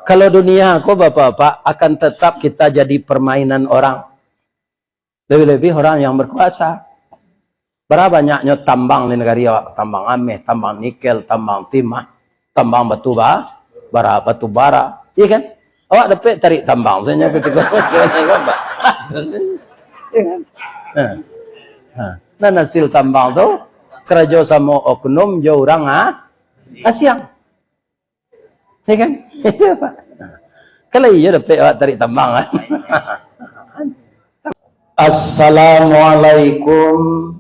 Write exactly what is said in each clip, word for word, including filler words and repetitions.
Kalau dunia ko, Bapak-bapak, akan tetap kita jadi permainan orang. Lebih-lebih orang yang berkuasa. Bara banyaknyo tambang di nagari awak, tambang ameh, tambang nikel, tambang timah, tambang batu ba-, bara, batu bara. Iya kan? Awak dapek tarik tambang sajo katiko. Iya kan? Nah. Nah, nan hasil tambang tu karajo samo oknum jo urang, ah, asiang. Ya kan? Iya, Pak. Kalau iya, dapek awak tarik tambang, kan? Assalamualaikum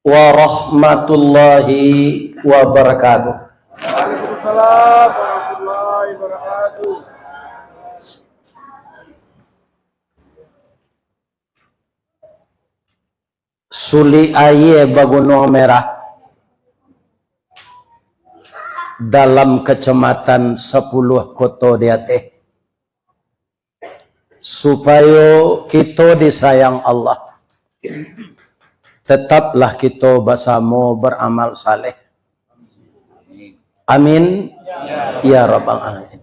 warahmatullahi wabarakatuh. Waalaikumsalam warahmatullahi wabarakatuh. Sulik aia bagunuang merah dalam kacamatan sapuluah koto di ateh. Supayo kito disayang Allah, tetaplah kito basamo baramal saleh. Amin, ya rabbal alamin.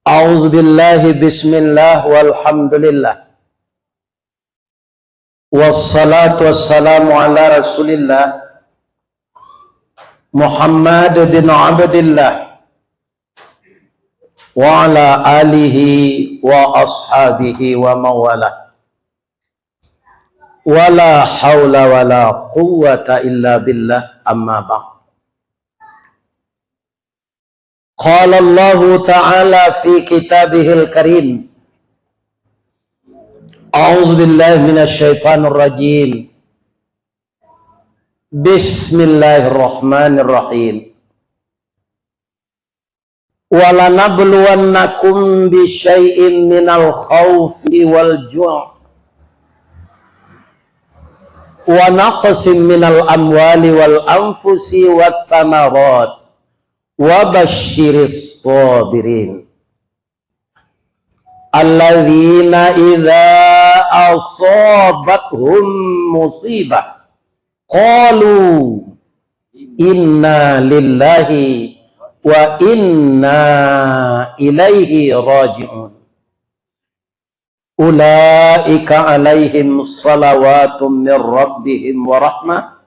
A'udzubillahi, bismillah, walhamdulillah. Wassalatu wassalamu ala Rasulillah, Muhammad bin Abdillah, wa ala alihi wa ashabihi wa mawalah. Wala haula wala quwwata illa billah, amma ba'd. Qala Allahu ta'ala fi kitabihil karim. A'udzu billahi minasy syaithanir rajim. Bismillahirrahmanirrahim. Walanabluwannakum bisyai'im minal khaufi wal ju', wa naqsim minal amwali wal anfusi wath thamarat, wa basyiris shabirin. Alladzina idza asabathum musibah, qalu inna lillahi wa inna ilaihi raji'un. Ulaika alaihim salawatum mir rabbihim wa rahmah,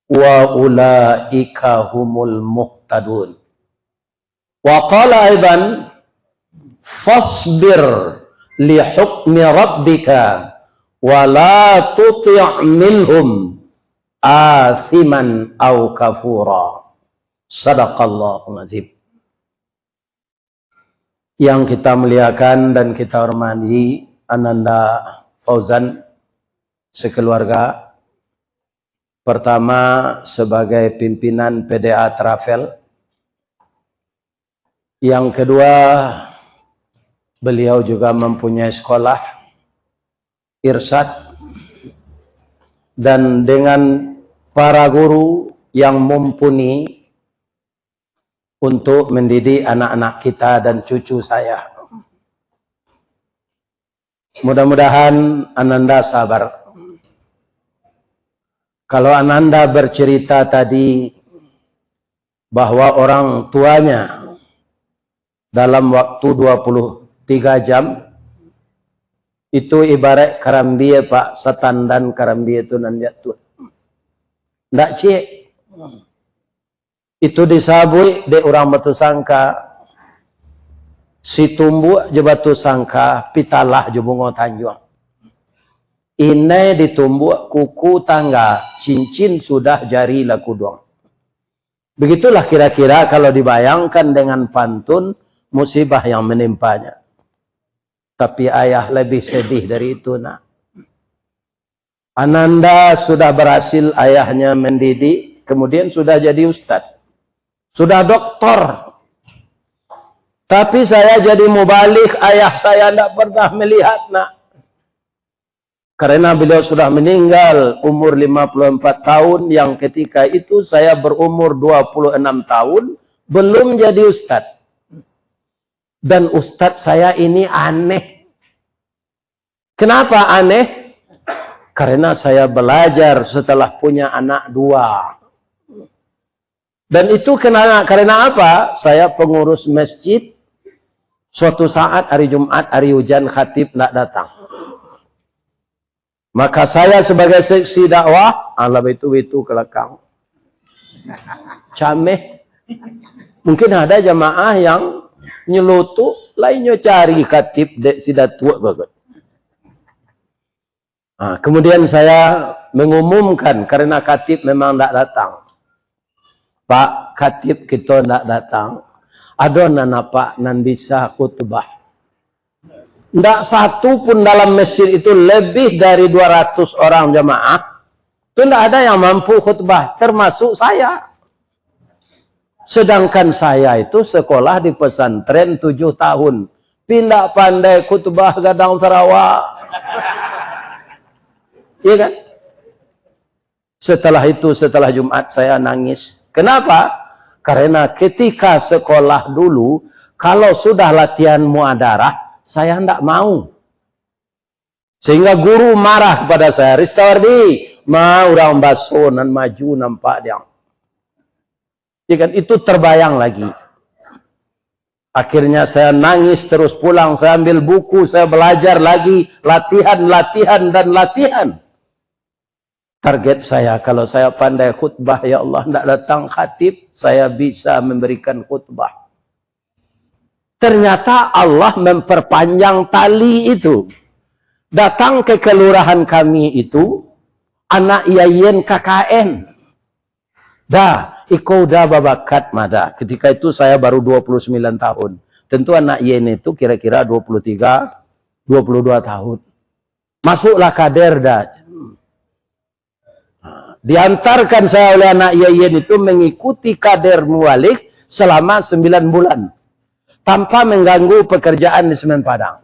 wa ulaika humul muhtadun. Wa qala aidan, fasbir li hukmi rabbika, wa la tuti' minhum athiman au kafura. Sadaqallahul azim. Yang kita muliakan dan kita hormati, Ananda Fauzan sekeluarga, pertama sebagai pimpinan P D A Travel, yang kedua, beliau juga mempunyai sekolah Irsyad, dan dengan para guru yang mumpuni untuk mendidik anak-anak kita dan cucu saya. Mudah-mudahan Ananda sabar. Kalau Ananda bercerita tadi bahwa orang tuanya dalam waktu dua puluh tiga jam itu ibarat karambia, Pak, satandan karambia tu nan jatuah. Ndak ciek. Itu disabuik dek urang Batusangka, si tumbuak jo Batusangka, pitalah jo Bungo Tanjuang. Inai ditumbuak kuku tangga, cincin sudah jari lah kuduang. Begitulah kira-kira kalau dibayangkan dengan pantun musibah yang menimpanya. Tapi ayah lebih sedih dari itu, nak. Ananda sudah berhasil ayahnya mendidik, kemudian sudah jadi ustad, sudah doktor. Tapi saya jadi mubalig, ayah saya ndak pernah melihat, nak. Karena beliau sudah meninggal umur lima puluh empat tahun, yang ketika itu saya berumur dua puluh enam tahun, belum jadi ustad. Dan ustad saya ini aneh. Kenapa aneh? Karena saya belajar setelah punya anak dua. Dan itu kena, karena apa? Saya pengurus masjid, suatu saat hari Jumat, hari hujan, khatib ndak datang. Maka saya sebagai seksi dakwah, alah, itu-itu ke belakang. Cameh. Mungkin ada jamaah yang nyelotok, lainnyo cari khatib dek si datuak bagai. Ha, kemudian saya mengumumkan, karena khatib memang ndak datang. "Pak, khatib kito ndak datang. Ado nan apak nan bisa khutbah?" Ndak satu pun dalam masjid itu, lebih dari dua ratus orang jamaah, itu ndak ada yang mampu khutbah, termasuk saya. Sedangkan saya itu sekolah di pesantren tujuh tahun. Pi ndak pandai khutbah gadang sarawa. Iya kan? Setelah itu, setelah Jumat, saya nangis. Kenapa? Karena ketika sekolah dulu, kalau sudah latihan muadarah, saya ndak mau. Sehingga guru marah kepada saya, "Ristawardi, ma urang baso nan maju nampak diang." Ya kan? Itu terbayang lagi. Akhirnya saya nangis terus pulang, saya ambil buku, saya belajar lagi, latihan, latihan, dan latihan. Target saya, kalau saya pandai khutbah, ya Allah, ndak datang khatib, saya bisa memberikan khutbah. Ternyata Allah memperpanjang tali itu. Datang ke kelurahan kami itu, anak yayan K K N. "Dah, iko udah babakat mah dah." Ketika itu saya baru dua puluh sembilan tahun. Tentu anak yayan itu kira-kira dua puluh tiga, dua puluh dua tahun. "Masuklah kader dah." Diantarkan saya oleh anak yayan itu mengikuti kader mubalig selama sembilan bulan, tanpa mengganggu pekerjaan di Semen Padang.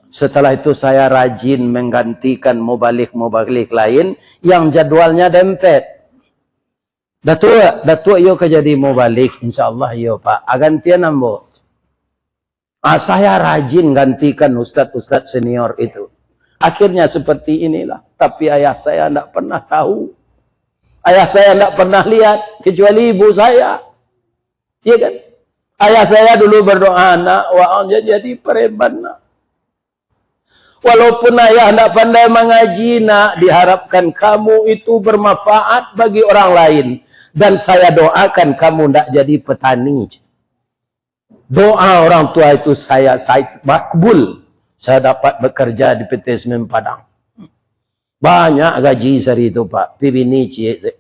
Setelah itu saya rajin menggantikan mubalig-mubalig lain yang jadwalnya dempet. "Datuak, Datuak iyo ka jadi mubalig?" "Insya Allah iyo, Pak." "Ah, gantian ambo." Ah, saya rajin gantikan ustadz-ustadz senior itu. Akhirnya seperti inilah. Tapi ayah saya ndak pernah tahu. Ayah saya ndak pernah lihat, kecuali ibu saya. Iya kan? Ayah saya dulu berdoa, "Nak, waang jan jadi preman, nak." Walaupun ayah ndak pandai mangaji, nak, diharapkan kamu itu bermanfaat bagi orang lain. Dan saya doakan kamu ndak jadi petani. Doa orang tua itu saya, saya makbul. Saya dapat bekerja di P T Semen Padang. Banyak gaji sehari itu, Pak. Tapi bini ciek se.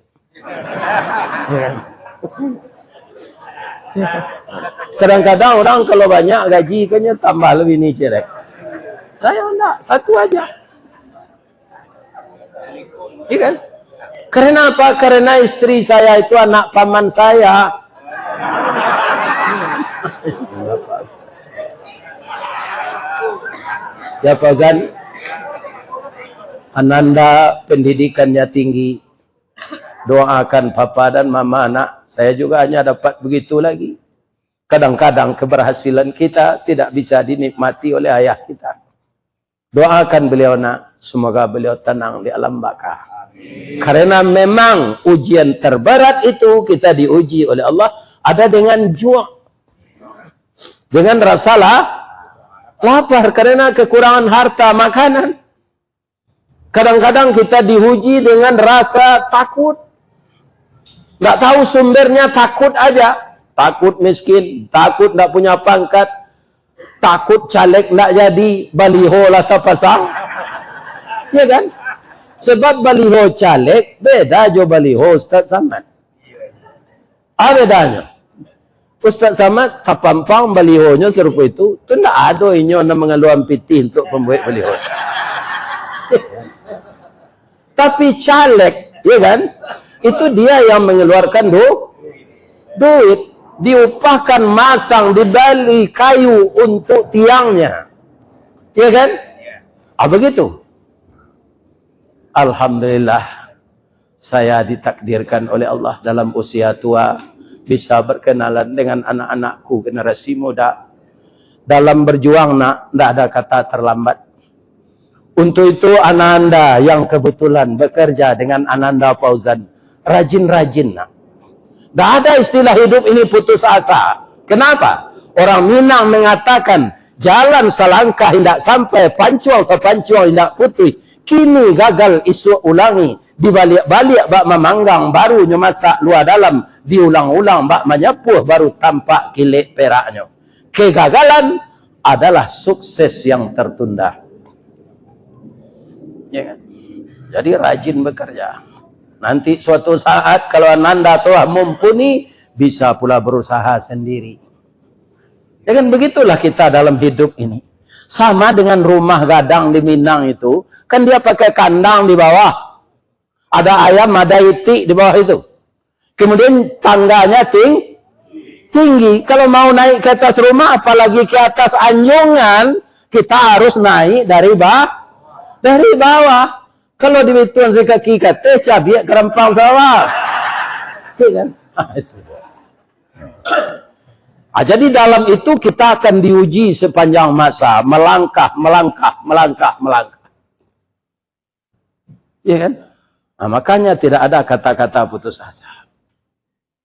Kadang-kadang orang kalau banyak gaji, kan nyo tambah lo bini ciek, deh. Saya ndak, satu aja. Iya kan? Karena apa? Karena istri saya itu anak paman saya. Ya, Fauzan, ananda pendidikannya tinggi. Doakan papa dan mama, nak. Saya juga hanya dapat begitu lagi. Kadang-kadang keberhasilan kita tidak bisa dinikmati oleh ayah kita. Doakan beliau, nak, semoga beliau tenang di alam baka. Karena memang ujian terberat itu kita diuji oleh Allah, ada dengan ju', dengan rasa la-, lapar karena kekurangan harta makanan. Kadang-kadang kita diuji dengan rasa takut. Nggak tahu sumbernya, takut aja. Takut miskin, takut nggak punya pangkat, takut caleg ndak jadi, baliho lah tapasang. Ya kan? Sebab baliho caleg beda jo baliho Ustaz Samad. Apa bedanyo? Ustaz Samad tapampang balihonyo sarupo itu, tu ndak ado inyo nan mangaluakan pitih untuk pambuek baliho. Tapi caleg, ya kan? Itu dia yang mengeluarkan du-, duit, diupahkan masang, dibali kayu untuk tiangnya. Ya kan? Ah, begitu. Alhamdulillah, saya ditakdirkan oleh Allah dalam usia tua bisa berkenalan dengan anak-anakku, generasi muda. Dalam berjuang, nak, ndak ada kata terlambat. Untuk itu, ananda yang kebetulan bekerja dengan ananda Fauzan, rajin-rajin, nak. Dah ada istilah hidup ini putus asa. Kenapa? Orang Minang mengatakan, jalan salangkah indak sampai, pancuang sapancuang indak putuih. Kini gagal, isuak ulangi. Dibaliak-baliak bak mamanggang, baru nyo masak lua dalam. Diulang-ulang bak manyapuah, baru tampak kilek peraknyo. Kegagalan adalah sukses yang tertunda. Ya kan? Jadi rajin bekerja. Nanti suatu saat kalau ananda telah mumpuni, bisa pula berusaha sendiri. Ya kan, begitulah kita dalam hidup ini. Sama dengan rumah gadang di Minang itu, kan dia pakai kandang di bawah. Ada ayam, ada itik di bawah itu. Kemudian tangganya ting-, tinggi. Kalau mau naik ke atas rumah, apalagi ke atas anjungan, kita harus naik dari ba-, dari bawah. Kalau dihitung sakaki kateh, cabiak karampang sawah. Iya kan? Ah, itu dia. Ah, jadi dalam itu kita akan diuji sepanjang masa, melangkah, melangkah, melangkah, melangkah. Iya kan? Nah, makanya tidak ada kata-kata putus asa.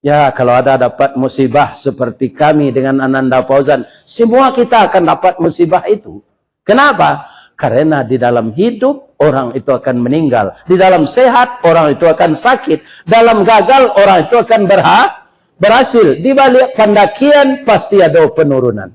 Ya, kalau ada dapat musibah seperti kami dengan Ananda Fauzan, semua kita akan dapat musibah itu. Kenapa? Karena di dalam hidup, orang itu akan meninggal. Di dalam sehat, orang itu akan sakit. Dalam gagal, orang itu akan berha-, berhasil. Di balik pandakian, pasti ada penurunan.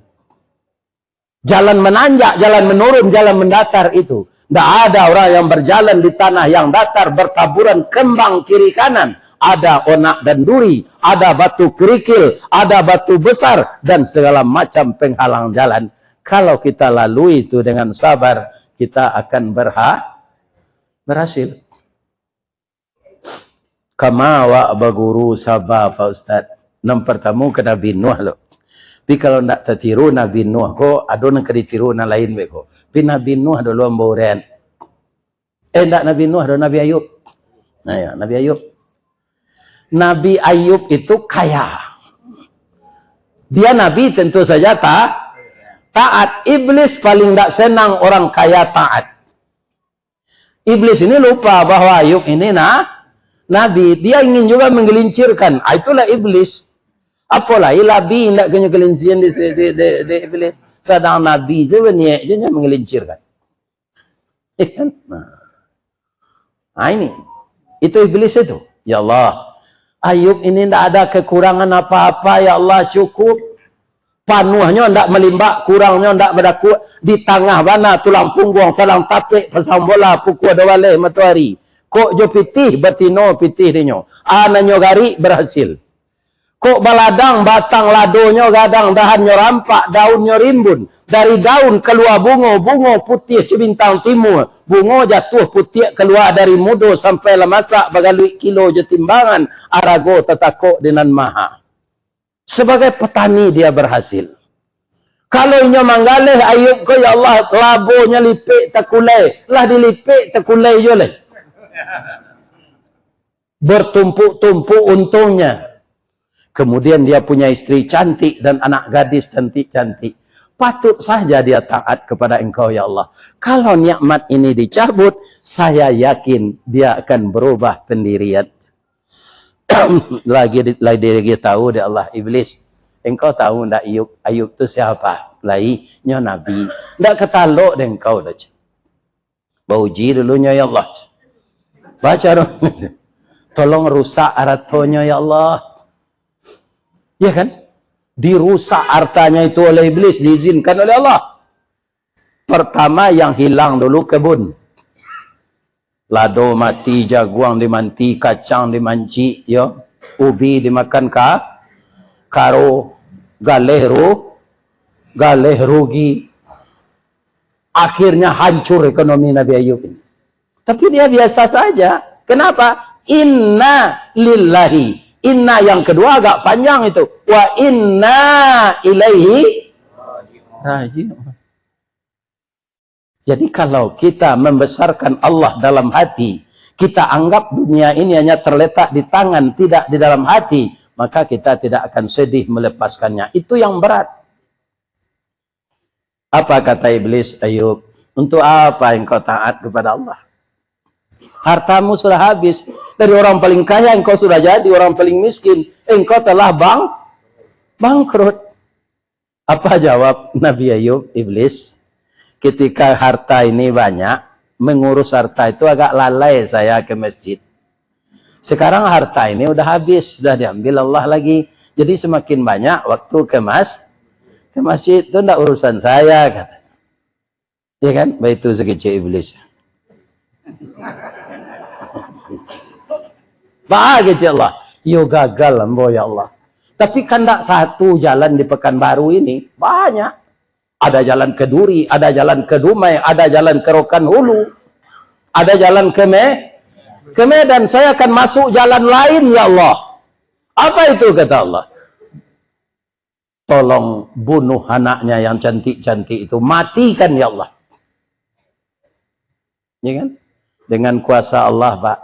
Jalan menanjak, jalan menurun, jalan mendatar itu. Ndak ada orang yang berjalan di tanah yang datar, bertaburan kembang kiri kanan. Ada onak dan duri, ada batu kerikil, ada batu besar, dan segala macam penghalang jalan. Kalau kita lalui itu dengan sabar, kita akan berha-, berhasil. Kama awak baguru saba, Pak Ustaz? Nan partamo ka Nabi Nuh lo. Tapi kalau ndak tatiru Nabi Nuh ko, ado nan ka ditiru nan lain be ko. Tapi Nabi Nuh dulu ambo urean. Eh, ndak Nabi Nuh do, Nabi Ayub. Nah, ya, Nabi Ayub. Nabi Ayub itu kaya. Dia nabi, tentu saja ta-, taat. Iblis paling ndak senang orang kaya taat. Iblis ini lupa bahwa Ayub ini na-, nabi. Dia ingin juga menggelincirkan. Ah, itulah iblis. Apo lai labi indak kanyo gelincir di, di, di, di iblis. Sadang nabi se baniaik je nyo menggelincirkan. Iya kan? Nah. Nah, ini. Itu iblis itu. Ya Allah, Ayub ini ndak ada kekurangan apa-apa. Ya Allah, cukup. Panuahnyo ndak malimbak, kurangnyo ndak badakuak, di tangah bana tulang pungguang, sadang tapek pasang bola pukua duo baleh matoari. Kok jo pitih, batino pitih dinyo. Ananyo garik, berhasil. Kok baladang batang ladonyo gadang, dahannyo rampak, daunnyo rimbun. Dari daun kalua bungo, bungo putiah co bintang timua. Bungo jatuah putiak kalua dari mudo sampai lah masak, bagaluik kilo jo timbangan, arago tatakok di nan maha. Sebagai petani dia berhasil. Kalau inyo manggaleh Ayub ko, ya Allah, labonyo lipek takulai, lah dilipek takulai juo lai. Bertumpuk-tumpuk untungnya. Kemudian dia punya istri cantik dan anak gadis cantik-cantik. Patut saja dia taat kepada Engkau, ya Allah. Kalau nikmat ini dicabut, saya yakin dia akan berubah pendirian. Lagi, lagi, lagi tahu dek Allah, Iblis, engkau tahu ndak Ayub? Ayub tu siapa? Lai, nyo nabi. Ndak katalok dek engkau doh. Bauji dulu nyo, ya Allah. Baca doh. Tolong rusak aratonyo, ya Allah. Ya kan? Dirusak hartanya itu oleh Iblis, diizinkan oleh Allah. Pertama yang hilang dulu kebun. Lado mati, jaguang dimanti, kacang dimancik, yo. Ubi dimakan ka-, karo, galeh ru-, galeh rugi. Akhirnya hancur ekonomi Nabi Ayub ini. Tapi dia biasa saja. Kenapa? Inna lillahi. Inna yang kedua agak panjang itu. Wa inna ilaihi raji'un. Jadi, kalau kita membesarkan Allah dalam hati, kita anggap dunia ini hanya terletak di tangan, tidak di dalam hati, maka kita tidak akan sedih melepaskannya. Itu yang berat. Apa kata Iblis, Ayub? Untuk apa engkau taat kepada Allah? Hartamu sudah habis. Dari orang paling kaya engkau sudah jadi orang paling miskin, engkau telah bang-, bangkrut. Apa jawab Nabi Ayub, Iblis? Ketika harta ini banyak, mengurus harta itu agak lalai saya ke masjid. Sekarang harta ini udah habis, sudah diambil Allah lagi. Jadi semakin banyak waktu ke mas-, ke masjid, itu ndak urusan saya, kata. Ya kan? Baitu sakecek Iblis. Baa kecek Allah. Yo gagal ambo, ya Allah. Tapi kan ndak satu jalan di Pekanbaru ini, banyak. Ada jalan ke Duri, ada jalan ke Dumai, ada jalan ke Rokan Hulu, ada jalan ke Me-, ke Medan. Saya akan masuk jalan lain, ya Allah. Apa itu, kata Allah? Tolong bunuh anaknya yang cantik-cantik itu. Matikan, ya Allah. Ya kan? Dengan kuasa Allah, Pak.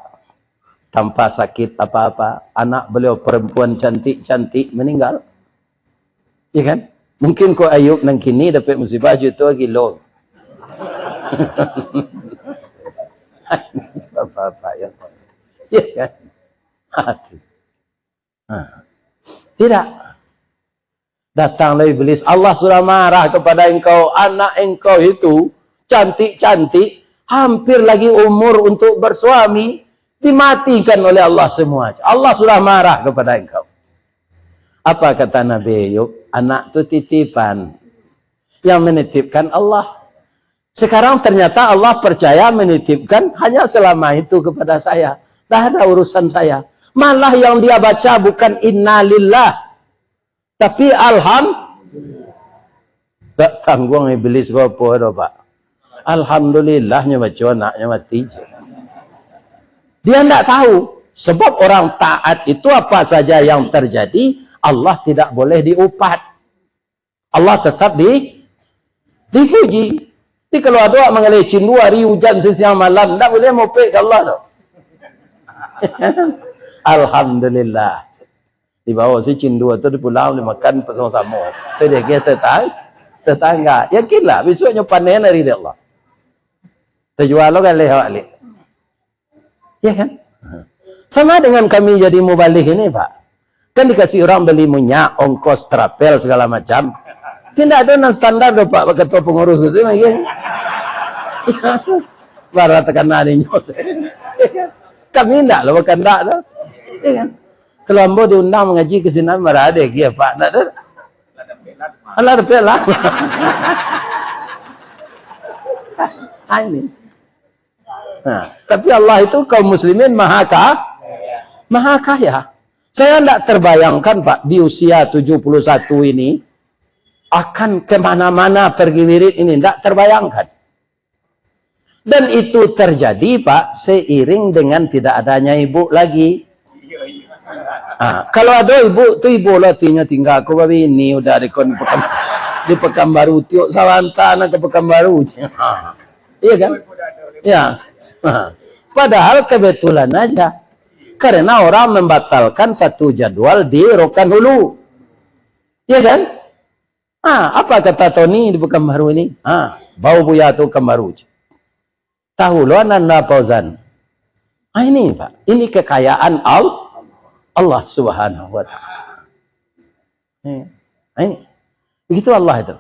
Tanpa sakit apa-apa. Anak beliau perempuan cantik-cantik meninggal. Ya kan? Mungkin ko Ayub nan kini dapek musibah juto gilo. Bapak-bapak yang, ya kan? Aduh. Nah, tidak. Datanglah iblis, "Allah sudah marah kepada engkau, anak engkau itu cantik-cantik, hampir lagi umur untuk bersuami, dimatikan oleh Allah semua. Allah sudah marah kepada engkau." Apa kata Nabi Ayub? "Anak tu titipan, yang menitipkan Allah." Sekarang ternyata Allah percaya menitipkan hanya selama itu kepada saya. Dah ada urusan saya. Malah yang dia baca bukan innalillah, tapi alham-, tak tangguang iblis ko apo doh, Pak. Alhamdulillah nyo baco anaknyo mati je. Dia ndak tahu. Sebab orang taat itu apa saja yang terjadi, Allah tidak boleh diupat. Allah tetap di-, dipuji. Jadi kalau ado awak manggaleh cindua hari ujan sisiang malam, ndak buliah mopek ka Allah tu. Alhamdulillah. Dibawa si cindua tu dipulang, dimakan bersama-sama. Tu dia kira tetang-, tetangga. Yakinlah, besok nyo panen hari dia Allah. Terjual lo galeh awak lik. Ya kan? Sama dengan kami jadi mubalih ini, Pak. Kan dikasih orang beli minyak, ongkos travel, segala macam. Tidak ada nan standar doh, Pak, kata pengurus tu, lagi. Bara takana ninyo. Kami ndak lah bakandak tu. Ya kan? Kalau ambo diundang mengaji ke sinan, bara ado lagi, Pak. Ndak ada. Alah, dapek lah. Ah, ini. Nah, tapi Allah itu kaum muslimin maha ka-, maha kaya. Saya ndak terbayangkan, Pak, di usia tujuh puluh satu ini akan kemana-mana pergi wirid ini, ndak terbayangkan. Dan itu terjadi, Pak, seiring dengan tidak adanya ibu lagi. Ah, kalau ado ibu tu, ibu lah tinyo tingga ko babini, udah di kon-, Pekan-, di Pekanbaru, tiok sabanta nak ka Pekanbaru. Ah. Iya kan? Ya. Ah. Padahal kebetulan aja. Karena orang membatalkan satu jadwal di Rokan Hulu. Iya kan? Ah, apa kata Tony di Pekanbaru ini? Ah, bau buya tu Pekanbaru. Tahu lo Ananda Fauzan. Ah, ini, Pak. Ini kekayaan Al-, Allah Subhanahu wa Ta'ala. Eh, ini. Begitu Allah itu.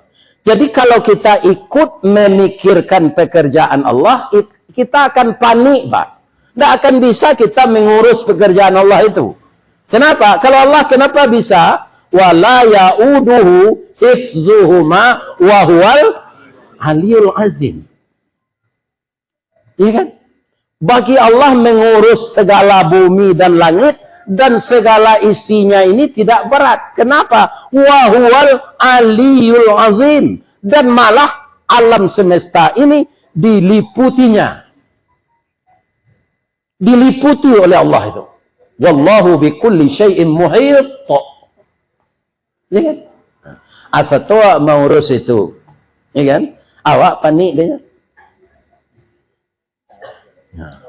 Jadi, kalau kita ikut memikirkan pekerjaan Allah, it-, kita akan panik, Pak. Tidak akan bisa kita mengurus pekerjaan Allah itu. Kenapa? Kalau Allah kenapa bisa? "Wala yauduhu hifzuhuma wa huwal aliyul azim." Iya kan? Bagi Allah mengurus segala bumi dan langit dan segala isinya ini tidak berat. Kenapa? "Wa huwal aliyul azim." Dan malah alam semesta ini diliputinya. Diliputi oleh Allah itu. "Wallahu bi kulli syai'in muhit." Ya kan? Asa tu awak mengurus itu. Ya kan? Awak panik dia. Nah.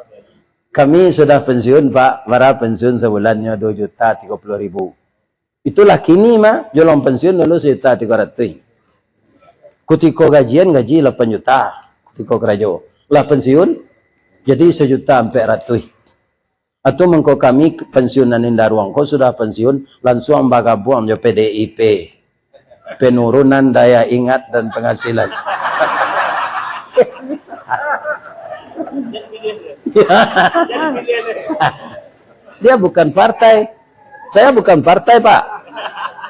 Kami sudah pensiun, Pak. Bara pensiun sabulannyo dua juta tiga puluh ribu. Itulah kini mah, jolong pensiun dulu sajuta tigo ratuih. Kutiko gajian, gaji lapan juta. Kutiko karajo. Lah pensiun, jadi sajuta ampek ratuih. Atau mangko kami pensiunan Indaruang ko sudah pensiun, lansuang bagabuang jo P D I P. Penurunan daya ingat dan penghasilan. Dia bukan partai. Saya bukan partai, Pak.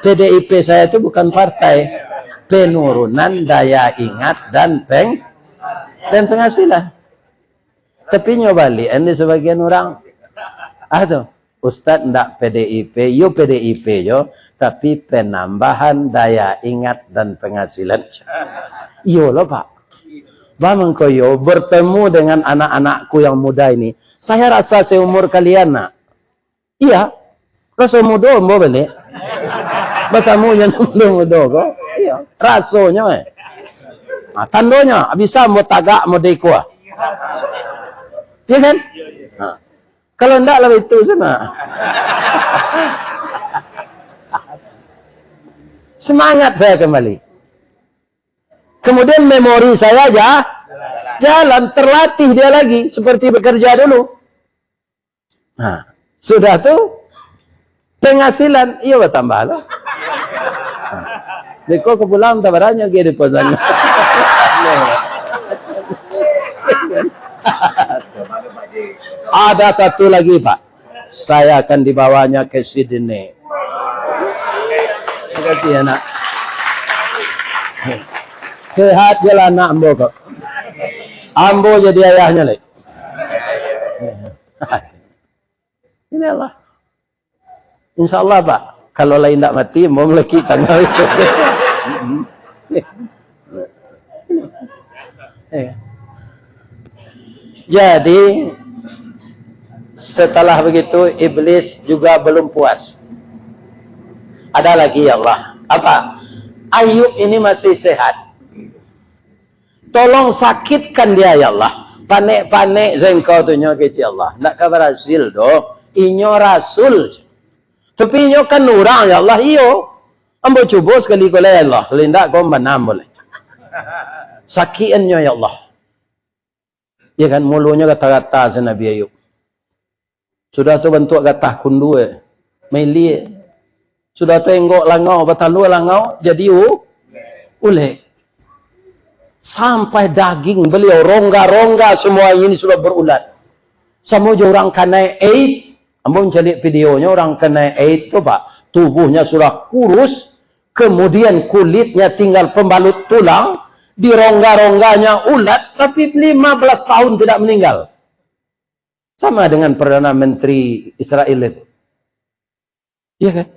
P D I P saya itu bukan partai. Penurunan daya ingat dan peng-, dan penghasilan. Tapi nyo baliak di sebagian urang. Ah tu, Ustaz ndak P D I P, yo P D I P jo, tapi penambahan daya ingat dan penghasilan. Iyo lo, Pak. Bang mangko yo bertemu dengan anak-anakku yang muda ini. Saya rasa seumur kalian, nak. Iya. Raso mudo ambo baliak. Batamu jo mudo-mudo ko. Iya. Rasonyo, eh. Ha, tandonyo, bisa ambo tagak model iko. Iya kan? Ha. Kalau ndak lah itu sana. Semangat saya kembali. Kemudian memori saya ja-, jalan, terlatih dia lagi seperti bekerja dulu. Nah, sudah tu penghasilan iyo batambah lah. Nah, beko ka pulang tabaranyo ge di kosan. Ada satu lagi, Pak. Saya akan dibawanya ke Sydney. Terima kasih, anak. Sehat je lah anak ambo ko. Ambo jadi ayahnyo, leh. Ini Allah. Insya Allah, Pak. Kalau lain ndak mati, mau melekik tanggal itu. Eh. Jadi, setelah begitu, iblis juga belum puas. Ada lagi, ya Allah. Apa? Ayub ini masih sehat. Tolong sakitkan dia, ya Allah. Panek-panek se engkau tu nyo kecek Allah. Ndak ka barasil doh. Inyo rasul. Tapi inyo kan urang, ya Allah, iyo. Ambo cubo sakali ko lai, ya Allah. Kalau indak, ko bana ambo lai. Sakik-annyo, ya Allah. Ya kan, mulonyo gata-gata se Nabi Ayub. Sudah tu bantuak gatah kundua, mailia. Sudah tu enggok langau, batalua langau, jadi u-, ulek. Sampai daging beliau, rongga-rongga semua ini sudah berulat. Samo jo urang kanai AIDS. Ambo mancaliak videonyo, urang kanai AIDS tu, Pak. Tubuhnya sudah kurus, kemudian kulitnya tinggal pembalut tulang, di rongga-rongganya ulat, tapi lima belas tahun tidak meninggal. Sama dengan Perdana Menteri Israel itu. Iya kan?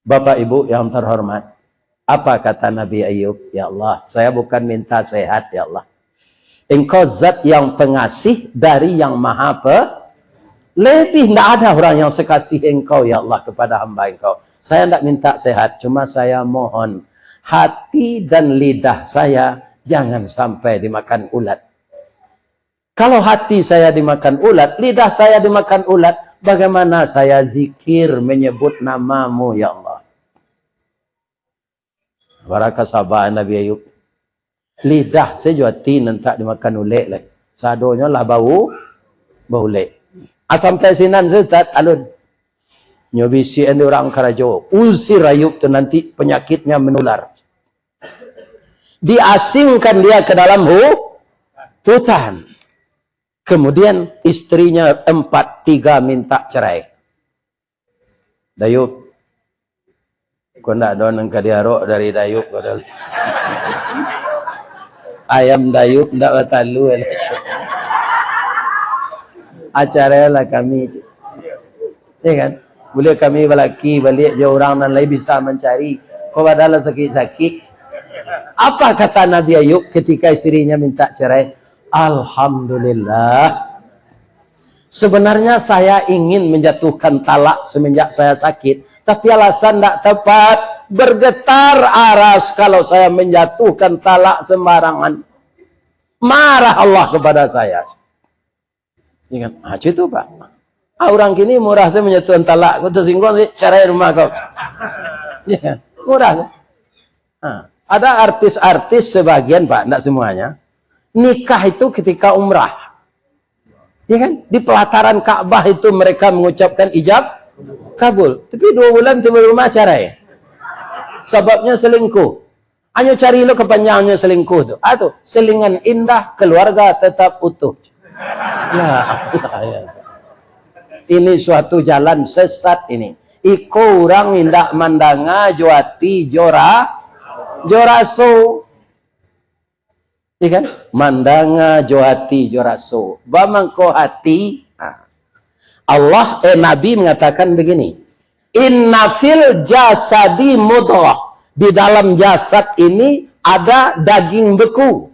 Bapak Ibu yang terhormat, apa kata Nabi Ayub? "Ya Allah, saya bukan minta sehat, ya Allah. Engkau zat yang pengasih dari yang maha pe-, lebih ndak ada orang yang sekasih Engkau, ya Allah, kepada hamba Engkau. Saya ndak minta sehat, cuma saya mohon, hati dan lidah saya jangan sampai dimakan ulat." Kalau hati saya dimakan ulat, lidah saya dimakan ulat, bagaimana saya zikir menyebut nama-Mu, ya Allah? Bara ka saba Nabi Ayub. Lidah sajo, ati nan tak dimakan ulek lai. Sadonyo lah bau, baulek. Ah, sampai sinan se, Ustaz, alun. Nyo bisiakan di urang karajo, "Usir Ayub tu, nanti penyakitnya menular." Diasingkan dia ke dalam hu-, hutan. Kemudian istrinya empat tiga minta cerai. "Dayub, ko ndak ado nan ka diarok dari Dayub," ko. "Ayam Dayub ndak batalua." "Acara lah kami," cek. Ya kan? Buliah kami balaki baliak jo urang nan lai bisa mancari. Ko padahal sakik-sakik. Apa kata Nabi Ayub ketika istrinya minta cerai? "Alhamdulillah. Sebenarnya saya ingin menjatuhkan talak semenjak saya sakit, tapi alasan ndak tepat. Bergetar aras kalau saya menjatuhkan talak sembarangan. Marah Allah kepada saya." Ya kan? Ah, macam itu, Pak. Ah, urang kini murah tu manjatuahan talak, ko tasingguang, "Carai rumah kau." Ya kan? Murah tu. Ah, ada artis-artis sebagian, Pak, ndak semuanya. Nikah itu ketika umrah. Ya kan? Di pelataran Ka'bah itu mereka mengucapkan ijab kabul. Tapi dua bulan tiba rumah, cerai. Sababnya selingkuh. Hanyo cari lo kepanjangnyo selingkuh tu. Ah tu, selingan indah, keluarga tetap utuh. Ya, ya. Ini suatu jalan sesat ini. Iko urang indak mandanga jo ati jo ra-, jo raso. Iya kan? Mandanga jo ati jo raso. Bamangko ati, ha. Allah, eh, Nabi mengatakan begini, "Inna fil jasadi mudghah." Di dalam jasad ini ada daging beku.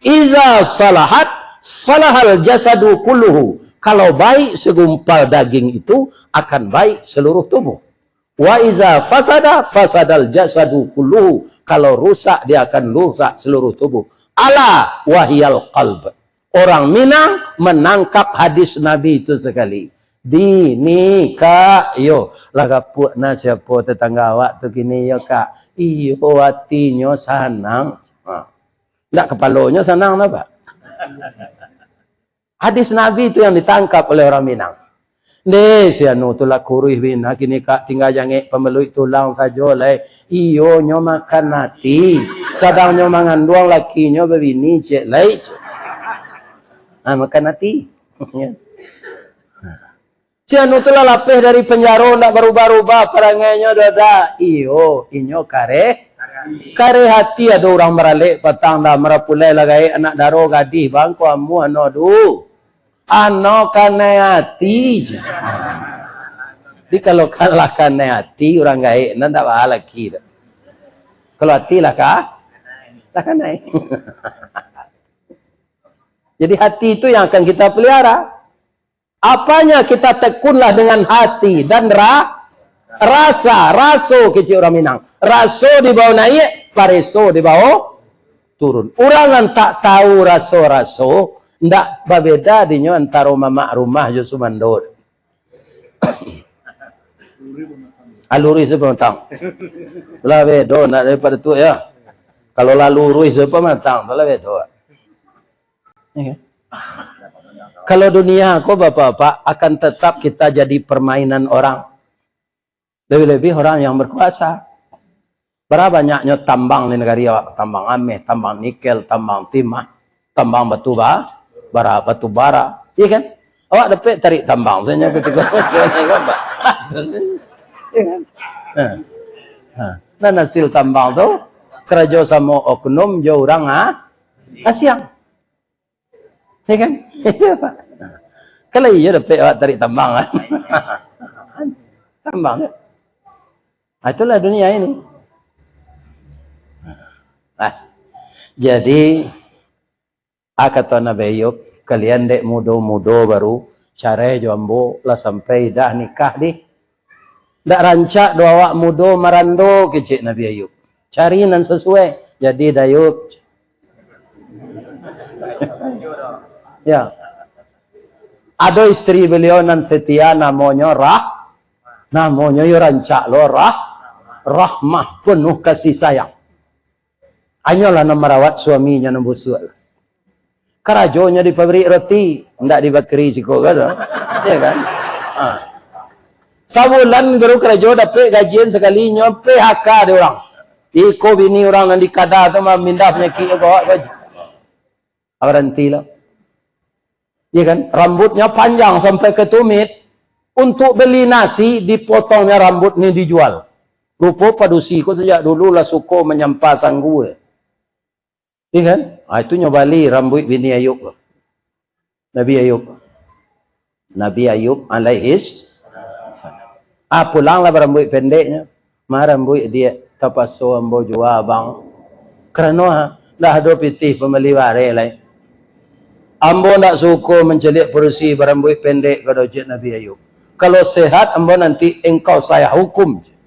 "Iza salahat, salahal jasadu kulluhu." Kalau baik segumpal daging itu, akan baik seluruh tubuh. "Wa iza fasada, fasadal jasadu kulluhu." Kalau rusak, dia akan rusak seluruh tubuh. "Ala wahiyal qalb." Orang Minang menangkap hadis Nabi itu sekali. Dini, Kak, yo, lah gapuak nah siapo tetangga awak tu kini, yo, Kak? Iyo, atinyo sanang. Ha. Ndak kapalonyo sanang, napa? Hadis Nabi tu yang ditangkap oleh orang Minang. Ndeh, si anu tu lah kuruih bana kini, Kak, tingga jangek pambaluik tulang sajo lai. Iyo, nyo makan ati, sadang nyo manganduang lakinyo babini, cek lai, cek. Ah, makan ati. Si anu tu lah lapeh dari penjaro, ndak barubah-rubah parangainyo doh, dak? Iyo, inyo kareh, kareh ati. Ado urang baralek patang dah, marapulai lah gaek anak daro gadih, bangko amuah no du. Ano kanai ati je. Jadi kalau kan lah kanai ati, urang gaek, nan ndak baa laki tu. Kalau ati lah ka, lah kanai. Jadi hati itu yang akan kita pelihara. Apanya kita tekunlah dengan hati dan ra-, rasa, raso kecek urang Minang. Raso dibawa naiak, pareso dibawa turun. Urang nan tak tahu raso-raso, ndak babeda dinyo antaro mamak rumah jo sumando. Aluruih tu pamatang. Lah bedo, nak daripado tu ya. Kalau lah luruih tu pamatang, tu lah bedo. Ya kan? Kalau dunia ko, bapak-bapak, akan tetap kita jadi permainan orang. Lebih-lebih orang yang berkuasa. Bara banyaknyo tambang di nagari awak? Tambang ameh, tambang nikel, tambang timah, tambang batu ba-, bara, batu bara. Iya kan? Awak dapek tarik tambang sajo katiko. Iya kan? Ha. Ha. Nan hasil tambang tu, karajo samo oknum jo urang, ha? Asiang. Ya kan? Iya, Pak. Kalau iya, dapek awak tarik tambang, kan? Tambang, kan? Ah, itulah dunia ini. Ah, jadi, ah, kato Nabi Ayub, "Kalian dek mudo-mudo baru, carai jo ambo, lah sampai idah nikah dih." Ndak rancak doh awak mudo marando, kecek Nabi Ayub. Cari nan sasuai. Jadi Dayub. Ya. Ado istri beliau nan setia, namonyo Rah-, namonyo yo rancak lo, Rah-, Rahmah, penuh kasih sayang. Hanyolah nan marawat suaminyo nan busuak. Karajonyo di pabrik roti, ndak di bakeri siko ko tu. Ya kan? Ha. Sabulan baru karajo, dapek gajian sakali, nyo P H K dek urang. Iko bini urang nan di kada tu mamindah panyakik ko, ko. Baranti lah. Ya kan? Rambutnya panjang sampai ke tumit. Untuk beli nasi, dipotongnya rambut ni, dijual. Rupo padusi ko sajak dulu lah suko manyampa sanggua. Iya kan? Ah, itu nyo bali rambuik bini Ayub tu. Nabi Ayub. Nabi Ayub alaihis salam. Ah, pulanglah barambuik pendeknyo. Ma rambuik diak, tapaso ambo jua, Bang. Karano, ah, ndak ado pitih pambali bareh lai. Ambo ndak suko mancaliak padusi barambuik pendek, kecek Nabi Ayub. Kalau sehat ambo nanti, engkau saya hukum.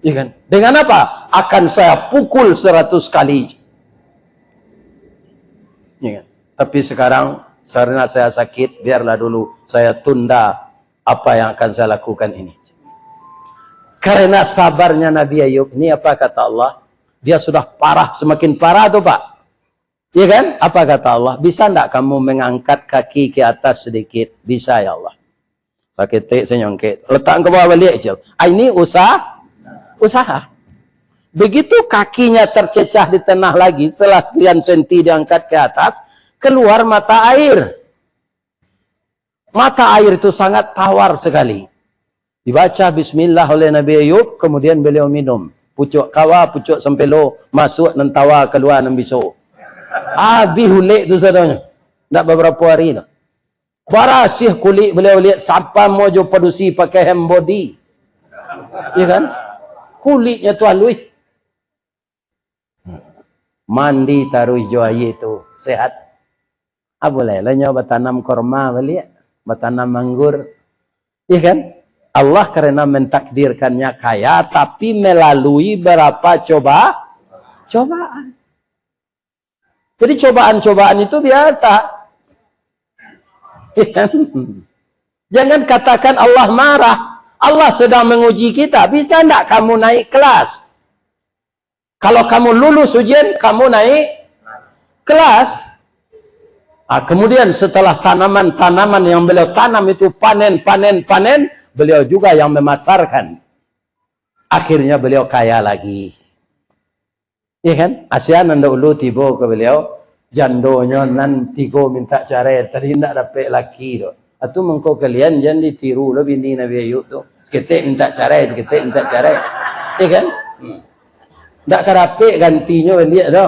Iya kan? Dengan apa? Akan saya pukul seratus kali. Iya kan? Tapi sekarang, karena saya sakit, biarlah dulu saya tunda apa yang akan saya lakukan ini. Karena sabarnya Nabi Ayub ini, apa kata Allah? Dia sudah parah, semakin parah tu, Pak. Iya kan? Apa kata Allah? "Bisa ndak kamu mengangkat kaki ke atas sedikit?" "Bisa, ya Allah." Saketek sajo angkek. Letak ka bawah baliak, Cil. Ah, ini usah, usaha. Begitu kakinya tercecah di tanah lagi, setelah sekian senti diangkat ke atas, keluar mata air. Mata air itu sangat tawar sekali. Dibaca bismillah oleh Nabi Ayub, kemudian beliau minum. Pucuak kawa, pucuak sampelo, masuak nan tawa, kalua nan biso. Abih ulek tu sadonyo. Ndak babarapo ari tu. Barasiah kulik baliau, liek sapa mo jo padusi pakai hand body. Iya kan? Kuliknyo tu aluih. Mandi taruih jo aia tu, sehat. Ah, buliah lah nyo batanam korma baliak, batanam anggur. Iya kan? Allah karena mentakdirkannya kaya, tapi melalui berapa coba-, cobaan. Jadi cobaan-cobaan itu biasa. Iya kan? Jangan katakan Allah marah. Allah sedang menguji kita. Bisa ndak kamu naik kelas? Kalau kamu lulus ujian, kamu naik kelas. Ah, kemudian setelah tanaman-tanaman yang beliau tanam itu panen, panen, panen, beliau juga yang memasarkan. Akhirnya beliau kaya lagi. Iya kan? Asian nan dahulu tibo ka baliau, jandonyo nan tigo mintak carai, tadi indak dapek laki tu. Atu mangko kalian jan ditiru lo bini Nabi Ayub tu. Saketek mintak carai, saketek mintak carai. Iya kan? Hmm. Ndak ka dapek gantinyo baliak tu.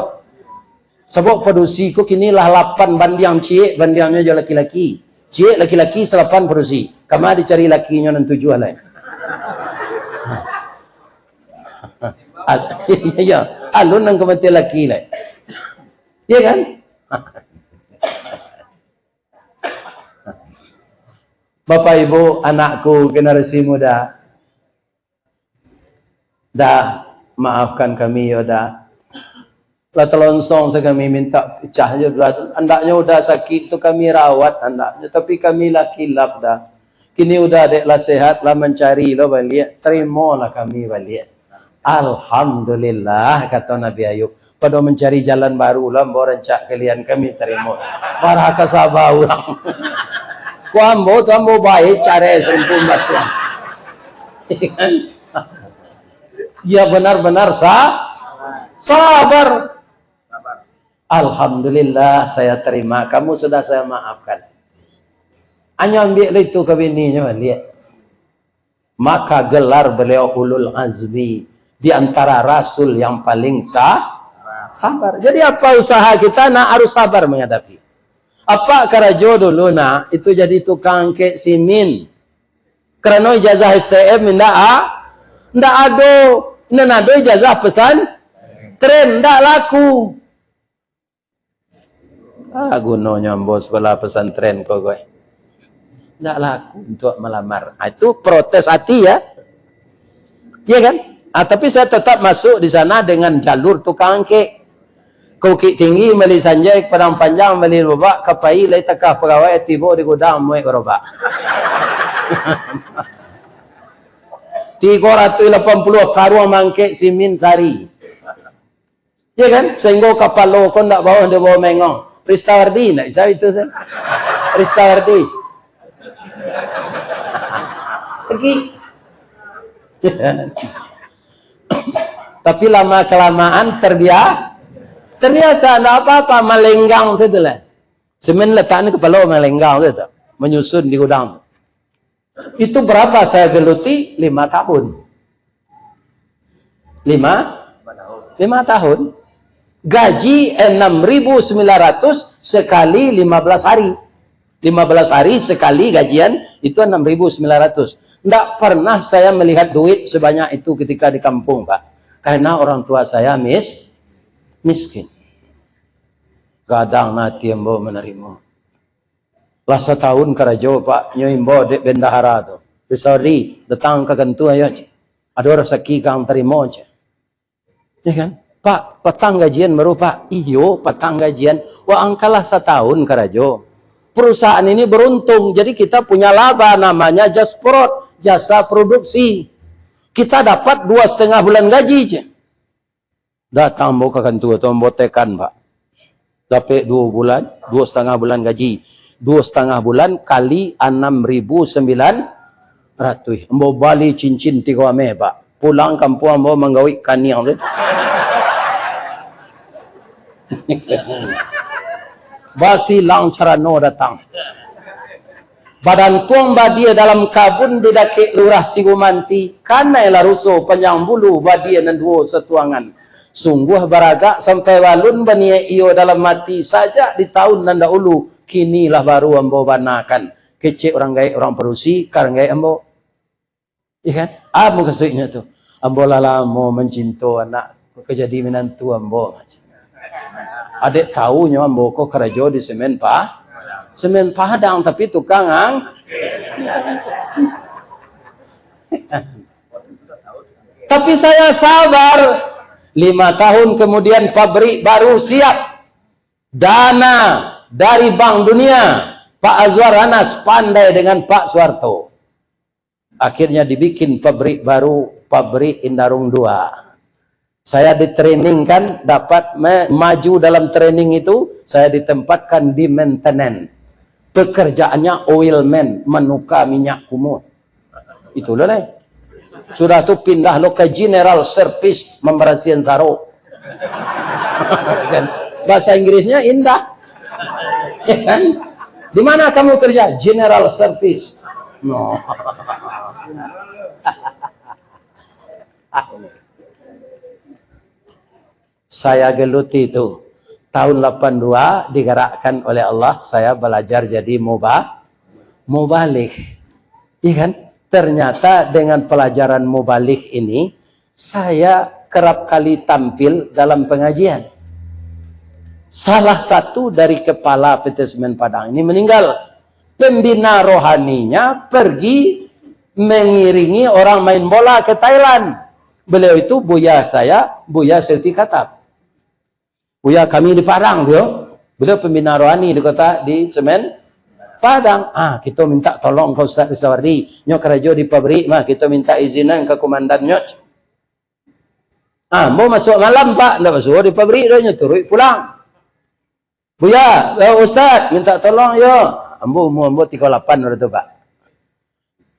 Sabab padusi ko kini lah lapan bandiang ciek, bandiangnyo jo laki-laki. Ciek laki-laki salapan padusi. Kama dicari lakinyo nan tujuah lai. Al-, iya, alun nan ka mati laki lai. Iya kan? Bapak Ibu, anakku, generasi muda, Da, maafkan kami yo, Da. Lah talonsong sa kami mintak pacah jo, Da. Andaknyo Uda sakik tu kami rawat andaknyo, tapi kami lah kilaf, Da. Kini Uda dek lah sehat, lah mancari lo baliak, tarimolah kami baliak. Alhamdulillah, kato Nabi Ayub. Pado mancari jalan baru lah ambo rancak kalian, kami tarimo. Marah ka saba urang. Ko ambo tu ambo bae carai sarumpun batuang. Ya, benar-benar sa-, sabar. Alhamdulillah, saya terima. Kamu sudah saya maafkan. Anyo ambiak lah itu ka bininyo, liek. Maka gelar beliau ulul azmi, di antara rasul yang paling sa-, sabar. Jadi apa usaha kita, nak harus sabar menghadapi. Apa karajo dulu, nak, itu jadi tukang angkek simin. Karano ijazah S T M indak a-, indak ado. Nan ado ijazah pesan tren, indak laku. Ah, gunonyo ambo sekolah pesantren ko, gue. Ndak laku untuk melamar. Ah, itu protes hati, ya. Iya kan? Ah, tapi saya tetap masuk di sana dengan jalur tukang angkek. Ke Bukik Tinggi, mali sanjai, ke Padang Panjang, mali robak, ka pai lai takah pagawai, tibo di gudang, muek robak. Tigo ratuih lapan puluah karuang mangkek simin sari. Ya kan? Sehingga kapalo ko ndak bawa, ndak bawa mengong. Ristawardi, ndak bisa itu, sah. Ristawardi. Segi. Tapi lama-kelamaan terbia-, terbiasa, ndak apa-apa, malenggang sajolah. Semen letak ni kapalo malenggang sajo, menyusun di gudang. Itu berapa saya geluti? Lima tahun. Lima? Lima tahun. Gaji enam ribu sembilan ratus sekali lima belas hari. Lima belas hari sekali gajian, itu enam ribu sembilan ratus. Ndak pernah saya melihat duit sebanyak itu ketika di kampung, Pak. Karena orang tua saya mis-, miskin. Gadang ati ambo manarimo. Lah satahun karajo, Pak, nyo imbau dek bendahara tu. "Ristawardi, datang ka kantua, yo, cek. Ado rasaki kang tarimo, cek." Ya kan? "Pak, patang gajian baru, Pak." "Iyo, patang gajian." "Wah, angkalah satahun karajo. Perusahaan ini beruntung, jadi kita punya laba, namanya Jasprod, jasa produksi. Kita dapat dua setengah bulan gaji," cek. Datang ambo ka kantua tu, ambo tekan, Pak. Dapek duo bulan, duo satangah bulan gaji. Duo satangah bulan kali anam ribu sambilan ratuih. Ambo bali cincin tigo ameh, Pak. Pulang kampuang ambo manggawik kaniang tu. Basilang carano datang. Badantuang badia dalam kabun di dakek Lurah Sigumanti, kanai lah ruso panjang bulu badia nan duo satuangan. Sungguah baragak sampai balun baniaik iyo dalam ati sajak di taun nan dahulu, kini lah baru ambo banakan. Kecek urang gaek urang padusi, ka urang gaek ambo. Iya kan? Apa mukasuiknyo tu? Ambo lah lamo mancinto anak, ka jadi minantu ambo. Adek taunyo ambo ko karajo di semen pa-, semen Padang, tapi tukang ang-, tapi saya sabar. Lima tahun kemudian pabrik baru siap. Dana dari Bank Dunia, Pak Azwar Anas pandai dengan Pak Soeharto. Akhirnya dibikin pabrik baru, pabrik Indarung dua. Saya ditrainingkan, dapat me-, maju dalam training itu, saya ditempatkan di maintenance. Pekerjaannya oil man, menukar minyak kumuh. Itulah lai. Sudah tu pindah lo ke general service, membersihan sarok. Kan? Bahasa Inggrisnya indah. Kan? "Di mana kamu kerja?" "General service." No. Saya geluti tu. Tahun lapan dua digerakkan oleh Allah, saya belajar jadi muba-, mubaligh. Iya kan? Ternyata dengan pelajaran mubaligh ini, saya kerap kali tampil dalam pengajian. Salah satu dari kepala P T Semen Padang ini meninggal. Pembina rohaninya pergi mengiringi orang main bola ke Thailand. Beliau itu buya saya, Buya Seuti Khattab. Buya kami di Padang tu, beliau pembina rohani di kota, di Semen Padang. "Ah, kita minta tolong ke Ustaz Ristawardi. Nyo karajo di pabrik mah, kita minta izinan ke komandannyo." "Ah, ambo masuk malam, Pak." "Ndak basuo di pabrik doh, nyo turuik pulang." "Buya, eh, Ustaz, minta tolong yo." Ambo umua ambo tigo lapan wakatu tu, Pak.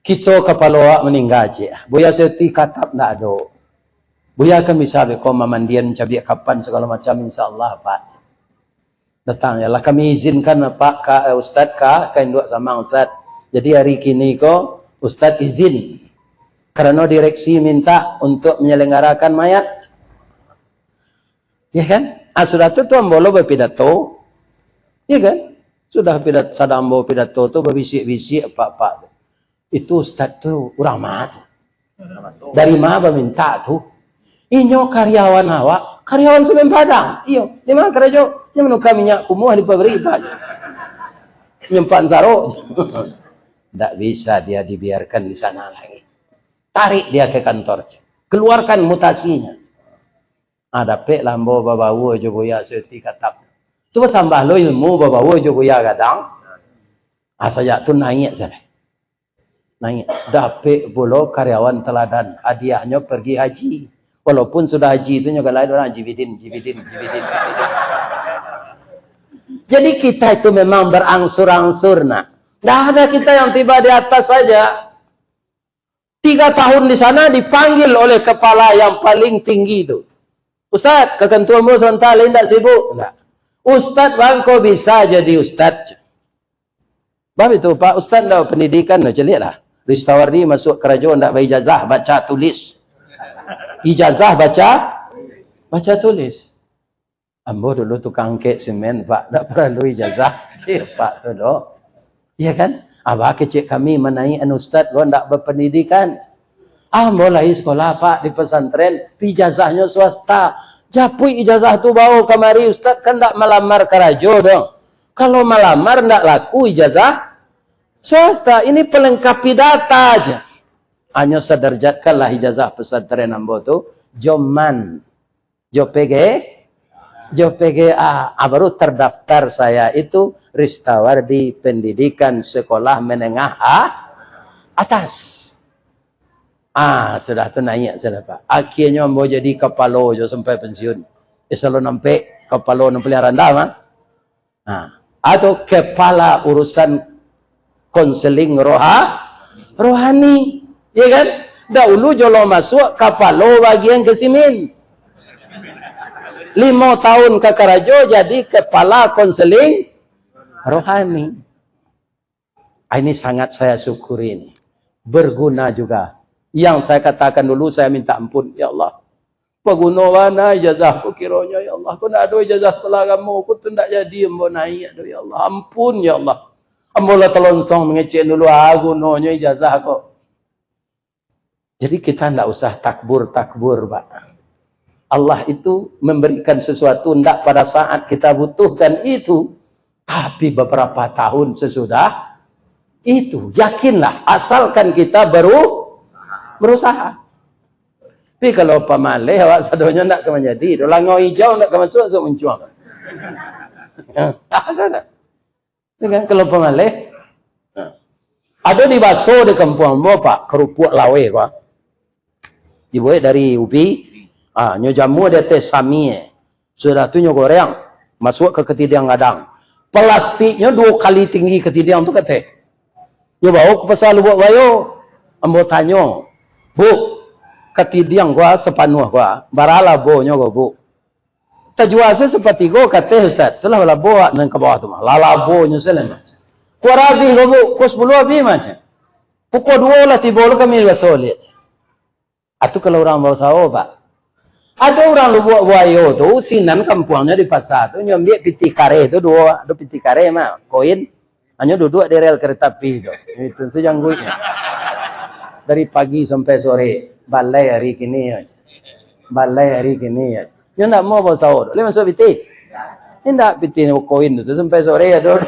"Kito kapalo awak maningga, cek. Buya Seuti Khattab ndak ado. Buya kan bisa beko mamandian, mancabiak kapan, sagalo macam, insya Allah, Pak." Datang, "Yalah, kami izinkan, Pak, ka, eh, Ustaz, ka, ka induak samang, Ustaz. Jadi, hari kini ko, Ustaz izin. Karano direksi minta untuk menyelenggarakan mayat." Ya kan? Ah, sudah tu, tu ambo lo bapidato. Ya kan? Sudah pidat-, sadang ambo pidato tu, babisiak-bisiak apak-apak tu. "Itu ustaz tu urang ma tu? Dari ma baminta tu?" "Inyo karyawan awak." "Karyawan Semen Padang?" "Iyo." "Di ma karajo?" "Inyo manuka minyak kumuah di pabrik, Pak. Nyimpan sarok." Ndak bisa dia dibiarkan di sana lagi. Tarik dia ke kantor. Keluarkan mutasinya. Ah, dapeklah ambo babaua jo Buya Seuti Khattab. Tu batambah lo ilmu babaua jo Buya Gadang. Ah, sajak tu naiak sajo. Naiak. Dapek pulo karyawan teladan. Hadiahnyo pergi haji. Walaupun sudah haji tu nyo galak urang jibidin, jibidin, jibidin, jibidin. Jadi kita itu memang berangsur-angsur, nak. Ndak ada kita yang tiba di atas saja. Tiga tahun di sana dipanggil oleh kepala yang paling tinggi tu. "Ustaz, ka kantua ambo sabanta, lai indak sibuk?" "Indak." "Ustaz bangko bisa jadi ustaz." "Bab itu, Pak, ustaz ndak pendidikan." "Nah, caliaklah. Ristawardi masuk karajo ndak baijazah baca tulis. Ijazah baca, baca tulis." "Ambo dulu tukang angkek semen, Pak. Ndak paralu ijazah." Siapa tu, dok? Iya kan? Abah kecek kami manaiak an ustaz, lo ndak berpendidikan. "Ah, ambo lai sekolah, Pak, di pesantren. Ijazahnyo swasta." "Japuik ijazah tu, bawa kamari, ustaz kan ndak malamar karajo, dong. Kalau malamar ndak laku ijazah swasta. Ini pelengkapi data aja." Hanyo sadarjatkanlah ijazah pesantren ambo tu, joman. Jo P G, jo P G A, ah, baru terdaftar saya itu Ristawardi Pendidikan Sekolah Menengah A-, Atas. Ah, sudah tu naiak sudah, Pak. Akhirnyo ambo jadi kapalo jo sampai pensiun. Eh, selalu nampek kapalo nan paliang randah mah. Nah, atau kepala urusan konseling roha-, rohani, ya kan? Dahulu jolong masuak kapalo bagian kesimin. Limo tahun ka karajo jadi kepala konseling rohani. Ah, ini sangat saya syukuri ini. Berguna juga. Yang saya katakan dulu, saya minta ampun, ya Allah. Baguno bana ijazah ko kironyo, ya Allah. Ko ndak ado ijazah sekolah agamo, ko tu ndak jadi ambo naik doh, ya Allah. Ampun, ya Allah. Ambo lah talonsong mangecek dulu, ah, gunonyo ijazah ko. Jadi kita ndak usah takbur-takbur, Pak. Allah itu memberikan sesuatu ndak pada saat kita butuhkan itu, tapi beberapa tahun sesudah itu. Yakinlah, asalkan kita beru-, berusaha. Tapi kalau pamaleh, awak sadonyo ndak ka manjadi. Doh langau ijau ndak ka masuak, sok muncuang. Ada ndak? Ya kan, kalau pamaleh. Nah. Ado di baso di kampuang ambo, Pak, karupuak laweh, Pak. Dibuek dari ubi, ah, nyo jamua di ateh samie. Sudah tu nyo goreng, masuak ka katidiang gadang. Plastiknyo duo kali tinggi katidiang tu kateh. Nyo bawa ka pasar Lubuak Buayo. Ambo tanyo, "Bu, katidiang ko sapanuah ko, bara labonyo ko, Bu?" "Tajua se sapatigo," kateh Ustaz. "Itulah labo nan ka bawah tu mah. Lah labonyo se lah." "Ko bara abih ko, Bu?" "Ko sapuluah abih mah," cek. "Pukua duo lah tibo lo kami baso liek." Atu kalau urang bausaho, Pak. Ado urang Lubuak Buayo tu, sinan kampuangnyo di pasar tu, nyo ambiak pitih kareh tu duo, ado pitih kareh mah, koin. Hanyo duduak di rel kereta api tu. Itu tu jangguiknyo. Dari pagi sampai sore, balai hari kini yo. Balai hari kini yo. Nyo ndak mau bausaho tu. Boleh masuak pitih? Indak, pitih koin tu sampai sore ado tu.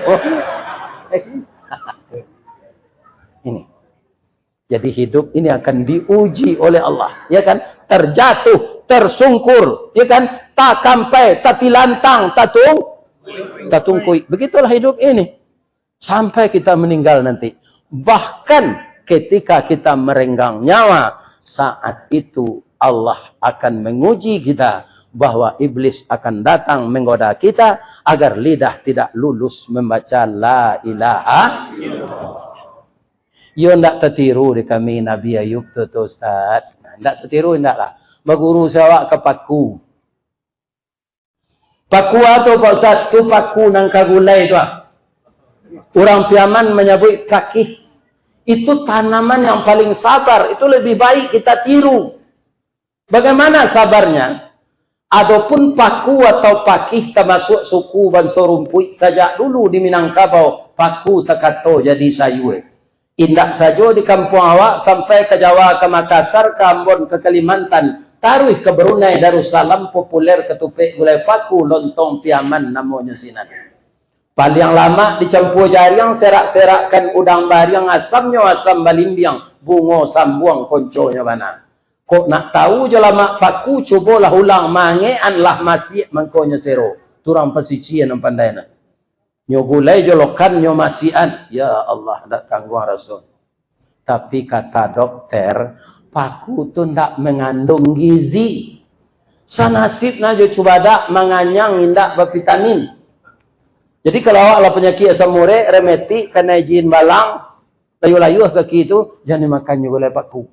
Ini. Jadi hidup ini akan diuji oleh Allah, ya kan? Terjatuh, tersungkur, ya kan? Takampai, tatilantang, tatung-, tatungkuik. Begitulah hidup ini. Sampai kita meninggal nanti. Bahkan ketika kita merenggang nyawa, saat itu Allah akan menguji kita, bahwa iblis akan datang menggoda kita agar lidah tidak lulus membaca la ilaha illallah. Iyo ndak tatiru di kami Nabi Ayub tu, tu Ustaz. Ndak tatiru, ndak lah. Baguru se awak ka paku. Paku apo tu, Pak Ustaz? Tu paku nan ka gulai tu, ah. Urang Piaman manyabuik pakih. Itu tanaman yang paling sabar. Itu lebih baik kita tiru. Bagaimana sabarnya? Adopun paku atau pakih tamasuak suku banso rumpuik sajak dulu di Minangkabau, paku takato jadi sayua. Indak sajo di kampuang awak, sampai ka Jawa, ka Makassar, ka Ambon, ka Kalimantan, taruih ka Brunei Darussalam, populer katupek gulai paku, lontong Piaman namonyo sinan. Paliang lamak dicampua jariang, serak-serakkan udang bariang, asamnyo asam balimbiang, bungo sambuang konconyo bana. Kok nak tahu jo lamak paku, cubolah ulang, mangekan lah masiak mangkonyo sero. Tu urang pasisia nan pandai nah. Nyo gulai jolokan, nyo masiakan. Ya Allah, ndak tangguang raso. Tapi kata dokter, paku tu ndak mengandung gizi. Sanasibnyo jo cubadak, manganyang, indak bavitamin. Jadi kalau awak lah panyakik asam urek, rematik, kanai jin balang, layuah-layuah kaki tu, jan dimakan juo gulai paku.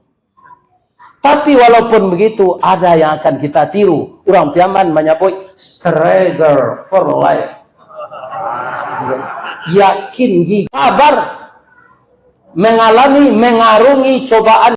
Tapi walaupun begitu, ada yang akan kita tiru. Urang Piaman manyabuik struggle for life. Yakin gigih, sabar mengalami, mengarungi cobaan